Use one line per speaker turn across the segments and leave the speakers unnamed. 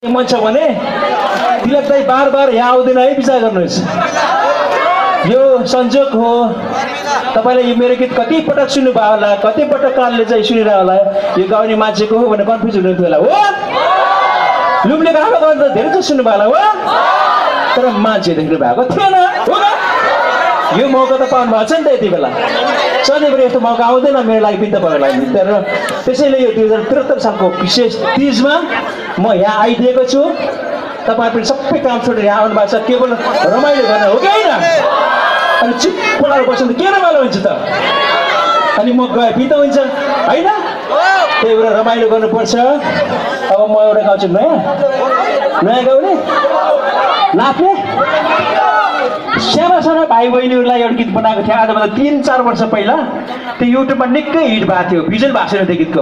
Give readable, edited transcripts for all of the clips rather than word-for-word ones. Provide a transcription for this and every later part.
मन छ भने तिलक दाइ बार यहाँ आउँदैन है, विचार गर्नुहोस्। यो संजोग हो। तपाईँले यो मेरो गीत कति पटक सुन्नुभयो होला, कति पटक कानले चाहिँ सुनिरह होला, यो गाउने मान्छेको हो भनेर कन्फ्युज हुनुहुन्थ्यो होला हो। लुम्लेको आमा गाउनु त धेरै जस्तो सुन्नुभयो होला हो, तर मान्छे देख्नु भएको थिएन हो। यो मौका त पाउनु भएको छ नि त यति बेला। सधैँभरि यस्तो मौका आउँदैन मेरो लागि पनि तपाईँको लागि। तर त्यसैले यो 2073 सालको विशेष तिजमा म यहाँ आइदिएको छु। तपाईँ पनि सबै काम छोडेर यहाँ आउनु भएको छ केवल रमाइलो गर्न हो कि होइन? अनि चुप लगाएर बस्नु त के रमाइलो हुन्छ त? अनि म गए पनि त हुन्छ होइन? त्यही भएर रमाइलो गर्नुपर्छ। अब म एउटा गाउँछु नयाँ गाउने नाच्ने साना साना भाइ बहिनीहरूलाई एउटा गीत बनाएको थियो आजभन्दा 3-4 वर्ष पहिला। त्यो युट्युबमा निकै हिट भएको थियो, भिजन भएको छैन त्यो गीतको,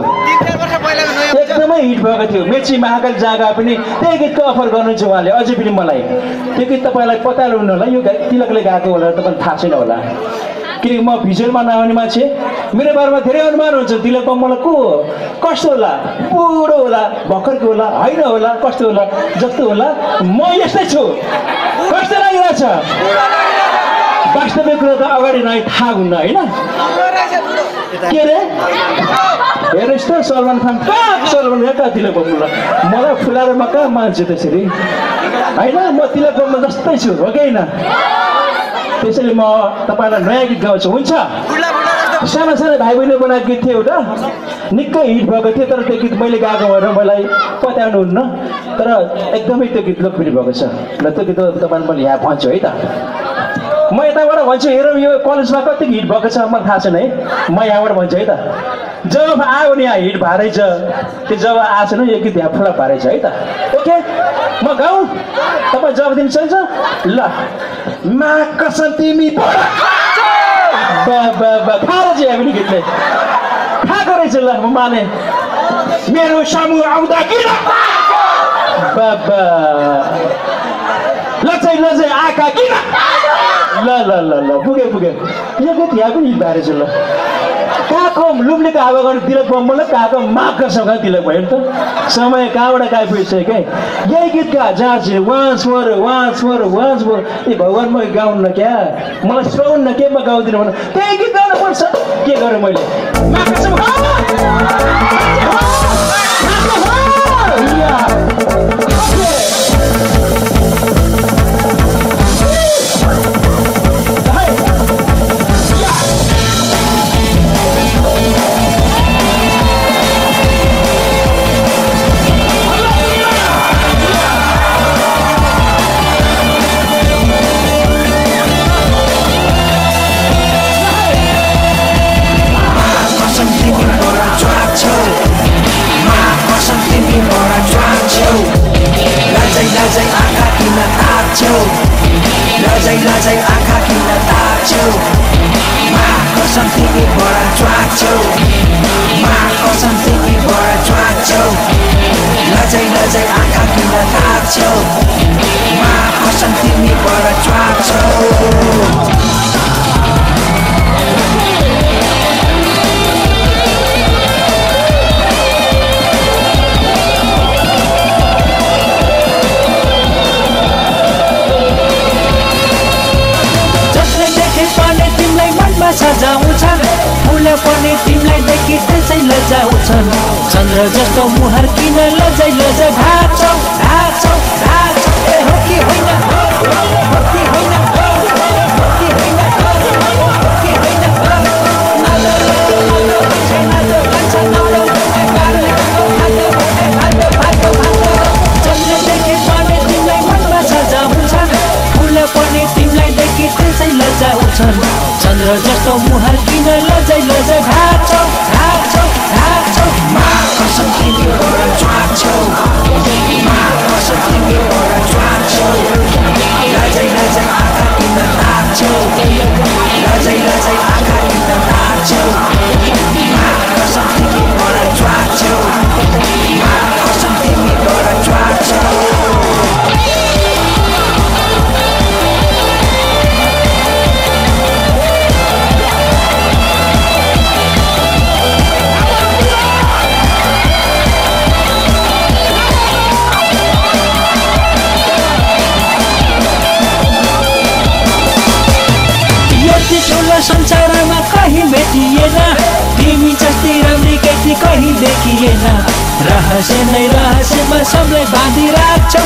एकदमै हिट भएको थियो। मेची महाकाल जग्गा पनि त्यही गीतको अफर गर्नुहुन्छ उहाँले अझै पनि मलाई। त्यो गीत तपाईँलाई पत्ता हुनु होला, यो तिलकले गाएको होला, तपाईँलाई थाहा छैन होला। किनकि म भिजुअलमा नआउने मान्छे, मेरो बारेमा धेरै अनुमान हुन्छ। तिलकमा मलाई को कस्तो होला, बुढो होला, भर्खरको होला, होइन होला, कस्तो होला, जस्तो होला, म यस्तै छु। कस्तो लागिरहेछ? वास्तविक कुरा त अगाडि नै थाहा हुन्न होइन? के अरे हेर्नुहोस् त सलमान खान कहाँ, सलमान खान कहाँ तिलक बम्बुला? मलाई फुलाएर म कहाँ मान्छे त्यसरी होइन? म तिलक बम्बु जस्तै छु हो कि होइन? त्यसैले म तपाईँलाई नयाँ गीत गाउँछु, हुन्छ? साना साना भाइ बहिनी बनाएको गीत थियो एउटा, निकै हिट भएको थियो। तर त्यो गीत मैले गाएको भएर मलाई पत्याउनु हुन्न, तर एकदमै त्यो गीत लोकप्रिय भएको छ। र त्यो गीत तपाईँले मैले यहाँ भन्छु है त। म यताबाट भन्छु, हेरौँ यो कलेजमा कति हिट भएको छ मलाई थाहा छैन है, म यहाँबाट भन्छु है त। जब आयो नि यहाँ हिट भएर रहेछ, त्यो जब आएको छैन यो गीत यहाँ फ्लप भएर रहेछ है त। ओके म गाउँ, तपाईँ जवाब दिनु सक्छ? ल मा कसम तिमी खाएर चाहिँ हामी गीतले खाएको रहेछ। ल म माने मेरो सामु आउँदा किन बाबा लचै लचै आँखा किन। ल ल ल ल पुगे यो गीत यहाँ पनि हिट भएर रहेछ। ल कहाँको लुम्लेको हावा गर्नु तिलक बम्बुलाई, कहाँको माघसँग तिलक भयो नि त। समय कहाँबाट कहाँ पुगिसक्यो क्या यही गीतका जहाँ चाहिँ वान्स मोर ए भगवान् म गाउनु न क्या, मलाई सुनाउनु न के म गाउँदिनँ भने त्यही गीत गाउनु पर्छ। के गरेँ मैले?
लजै आँखा किन ताप्छौ, मा कसम तिमी बडा च्वाक छौ, मा कसम तिमी बडा च्वाक छौ। लजै आँखा किन ताप्छौ, मा कसम तिमी बडा च्वाक छौ। सजाउँछन् फुले पनि तिमीलाई देखि त्यसै लजाउँछन्। चन्द्र जस्तो मुहार किन लजै ढाक्छौ ए हो कि होइन, हो कि होइन, हो कि होइन, हो कि होइन। चन्द्रदेखि पनि तिमीलाई मनमा सजाउँछन् फुले पनि तिमीलाई देखि त्यसै लजाउँछन्। चन्द्र जस्तो मुहार किन लजै ढाक्छौ मा कसम तिमी बडा च्वाक छौ, मा कसम तिमी बडा च्वाक छौ। देखिएन रहस्य नै रहस्यमा सबलाई बाँधि राख्छौ